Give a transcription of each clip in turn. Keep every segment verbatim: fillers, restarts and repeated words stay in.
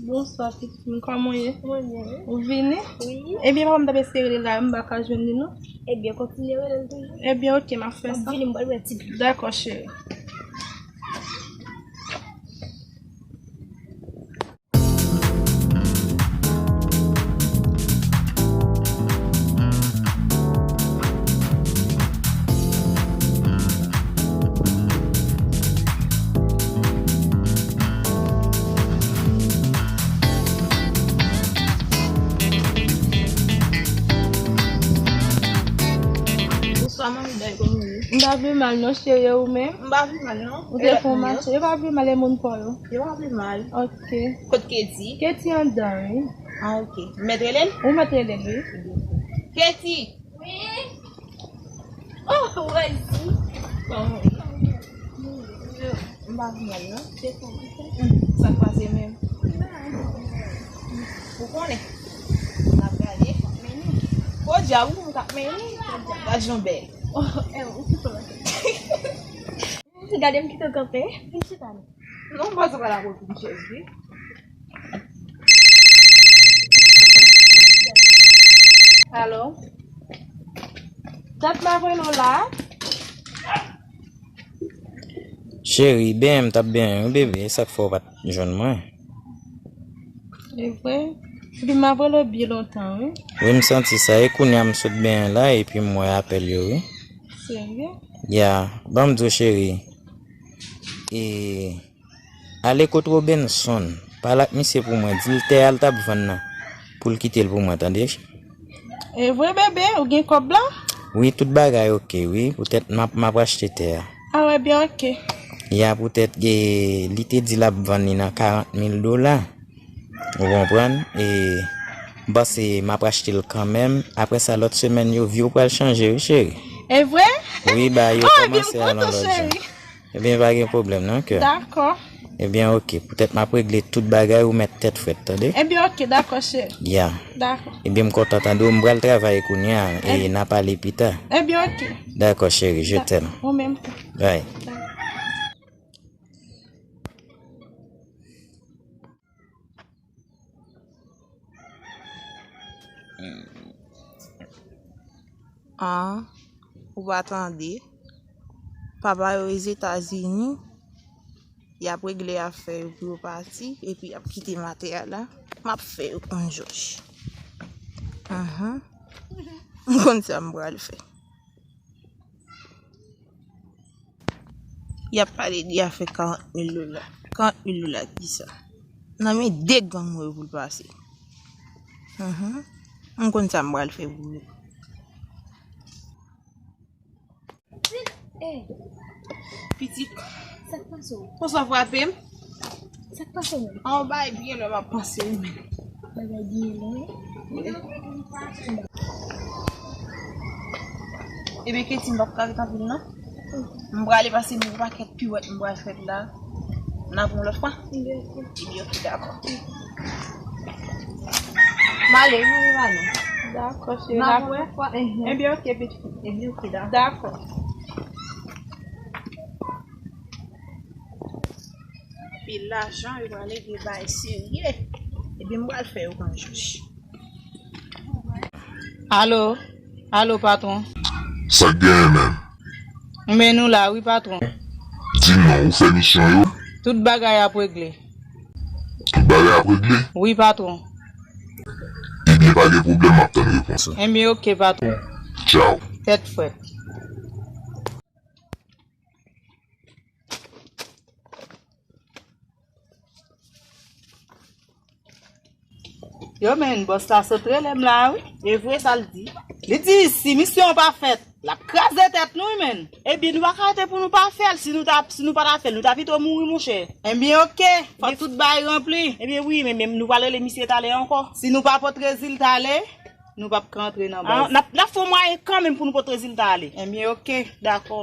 Bonswa, pitit mwen. Kòman w ye? Mwen byen, wi. Ou vini? Wi. Ebyen, papa m t ap eseye rele l la, m pa ka jwenn li, non. Ebyen, kontinye rele l toujou. Ebyen, oke, m ap fè sa. M ap vini, m pral bwè ti dlo. Dakò, cheri. Bonswa, manmi Day, kòman w ye? M pa pi mal non, cheri, e ou menm? M pa pi mal non. Ou te fè yon mache, yo pa pi mal, e moun pa w yo? Yo pa pi mal. Ok. Kot Keti? Keti anndan, wi. Ah, ok. M mèt rele l? Ou mèt rele l, wi. Keti! Wi. Oh, Rosie. Kòman w ye? M pa pi mal non. Sa k pase menm? Ou konnen. N ap gade. Podyab, ou menm k ap mennen. Gad jan w bèl. Oh, eh, ou ki pale. Gade m kite w kanpe. Vin chita non. Non, m pa t pral akote yon chèz, wi. Alo? Dat m ap rele w la? Cheri, benyen m t ap benyen wi, bebe. E sa k fè w pa t jwenn mwen? E vre? Epi m ap rele w byen lontan, wi. Wi, m santi sa. E kounye a m sot benyen la, epi m wè apèl yo, wi. Serye? Ya, ban m di w, cheri. E, ale kot Robenson. Pale ak misye pou mwen. Di l tè a l t ap vann nan. Pou l kite l pou mwen, tande? E vre, bebe, ou gen kòb la? Wi, tout bagay oke, wi. Poutèt m ap, m ap achte tè a. Ah, wè, byen, oke. Ya, poutèt, e, li te di l ap vann li nan karant mil dola. Ou konprann? E, m panse m ap achte l kanmenm. Apre sa, lòt semèn yo, vi w pral chanje, wi, cheri. E vre? Wi, bagay yo kòmanse al yon lòt jan. Ebyen, pa gen pwoblèm non, kè. Dakò. Ebyen, oke. Poutèt m ap regle tout bagay, ou mèt tèt frèt, tande? Ebyen, oke, dakò, cheri. Ya. Dakò. Ebyen, m kontan tande w. M pral travay kounye a, e n a pale pita. Ebyen, oke. Dakò, cheri, je t'aime. Ou menm tou. Bye. Bye. Ah, ou pa tande? Papa yo Ozetazini, y ap regle afè yo pou yo pati, epi y ap kite m atè a la. M ap fè yo konn jòj. Ahan. M konn sa m pral fè. Y ap pale de afè karant mil dola. Karant mil dola kisa? Nan men de gang mwen yo pou l pase. Mhm. M konn sa m pral fè pou yo. Eh. Pitit. Sa k pase w? Konsa w frape m? Sa k pase w menm? An, w bay byen lè m ap panse w menm. Bagay byen lè. Ebyen, Keti, m p ap ka ret anpil non. M prale pase m gen yon pakèt piwèt m pral fèt la. N ap yon lòt fwa? Ebyen, oke, dakò. M ale, wi, wi, m ale. Dakò, cheri. N ap yon lòt fwa. Ebyen, oke, pitit. Ebyen, oke, dakò. Dakò. Epi lajan yo pral regle bagay serye. Epi m pral fè yo konn jòj. Alo, alo, patwon. Sa k genyen menm? Men nou la, wi, patwon. Di non, ou fè misyon yo? Tout bagay ap regle. Tout bagay ap regle? Wi, patwon. Ebyen, pa gen pwoblèm, m ap tann repons ou. Ebyen, oke, patwon. Tchaw. Tèt frèt. Yo, men, bòs la sot rele m la, wi. E vre sa l di? Li di, si misyon an pa fèt, l ap kraze tèt nou, wi, men. Ebyen, nou pa ka rete pou nou pa fè l. Si nou ta, si nou pa ta fè l, nou ta pito mouri, monchè. Ebyen, oke. Fòk tout bagay ranpli. Ebyen, wi, men, men nou pral rele misye talè ankò. Si nou pa pot rezilta ale, nou p ap ka antre nan baz. N ap, n ap fè yon mwayen kanmenm pou nou pot rezilta ale. Ebyen, oke. Dakò.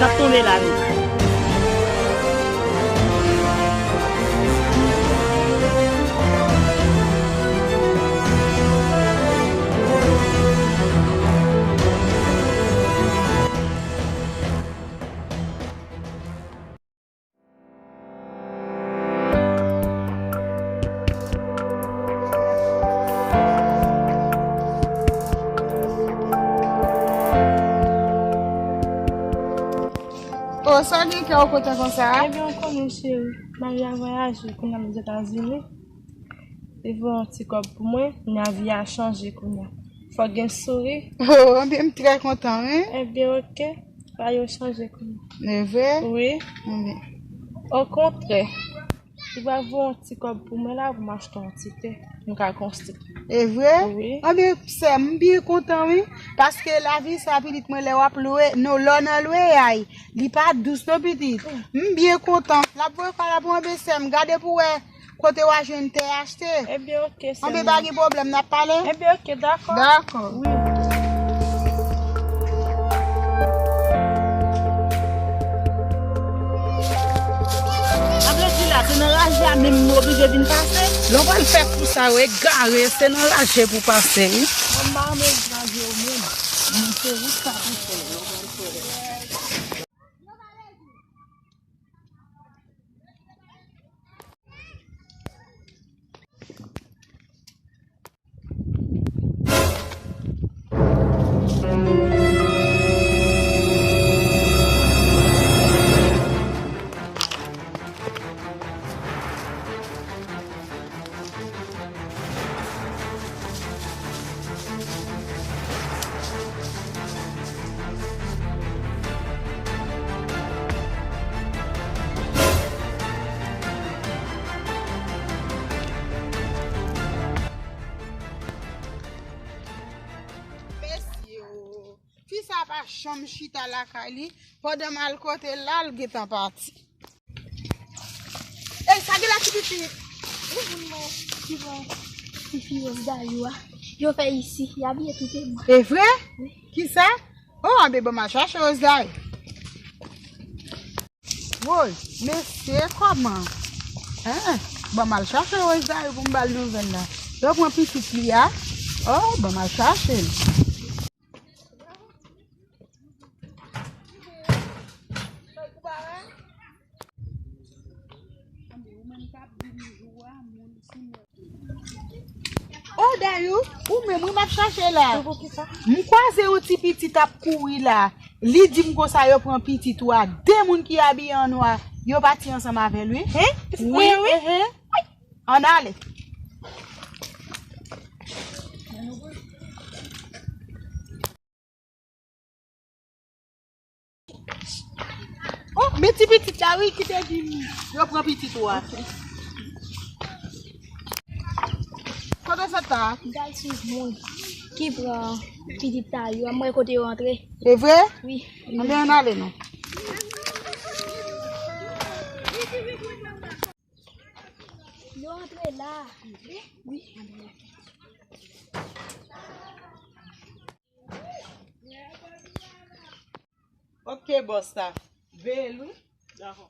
Ap tonbe la wi. O, sa gen kè w kontan konsa a? Ebyen, ou konnen, cheri, mari a vwayaje, kounye a m Ozetazini. Li voye yon ti kòb pou mwen, kounye a vi a chanje kounye a. Fòk gen souri. O, anben, m trè kontan, wi. Ebyen, oke. Bagay yo chanje kounye a. E vre? Wi. Anben. Okontrè, li va voye yon ti kòb pou mwen la pou m achte yon ti te. M ka konstwi. E vre? Wi. Anben, sè m, m byen kontan, wi. Paske lavi sa, pitit mwen, lè w ap lwe, non, lè w nan lweyay, li pa dous, non, pitit. M byen kontan. L ap voye kòb la pou mwen, sè m. Gade pou wè. Kote w a jwenn tè achte? Ebyen, oke, sè m. Anben, pa gen pwoblèm, n ap pale? Ebyen, oke, dakò. Dakò. Wi. Sa vle di la, se nan raje a menm m oblije vin pase? Lè w pral fè kou sa yo egare, se nan raje pou pase, wi. Mwen pa renmen raje yo menm. Se wout sa pou fè, lè w pral fè. Mesye o, fi sa pa janm chita lakay li, pandan m al kote l la, l gentan pati. Ey, sa gen la, ti pitit? Ou moun mwen ki pran ti fi Rose Dayou a. Yo fè isi, y abiye tout e mwa. E vre? Wi. Kisa? O, anben, ban m al chache Rose Dayou. Woy, mesye, kòman? Hein? Ban m al chache Rose Dayou pou m ba l nouvèl la. Yo pran pitit li a. O, ban m al chache l. O, Dayou, ou menm wi m ap chache la. M kwaze yon ti pitit ap kouri la. Li di m konsa yo pran pitit ou a. De moun ki abiye an nwa, yo pati ansanm avè l, wi. Hein? Wi, wi. Ann ale. O, men ti pitit la wi ki te di m yo pran pitit ou a. Kote w sot la? M t al swiv moun ki pran pitit Dayou a, m wè kote yo antre. E vre? Wi. Anben, ann ale non. Yo antre la. Wi. Ok, bòs la. Veye l, wi. Dakò.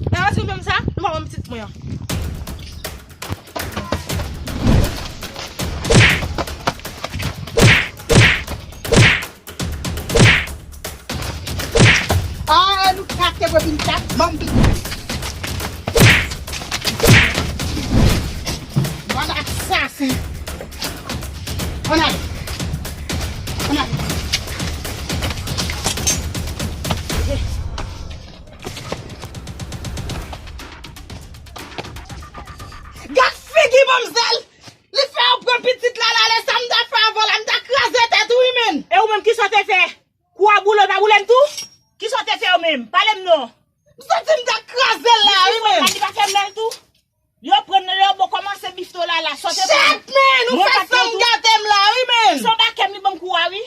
E, ann swiv menm sa, nou pa wè pitit mwen an. Ah, nou kase pou vin tap, banm vin. Bann asasen. Ann ale. Ann ale. Gad figi manmzèl! Li fè yo pran pitit la, la, lè sa m ta fè avè w la, m ta kraze tèt ou, wi, menn. E ou menm, kisa w te fè? Kou a boule, w pa boule m tou? Kisa w te fè yo menm? Pale m non. M santi m ta kraze l la, wi, menn. Li pa fè mal tou? Yo pran nan yo, bon, kòmanse bif to la, la. Sa w te fè? Chat, menn, ou fè san m gate m la, wi, menn. Son bakè m li ban m kou a, wi.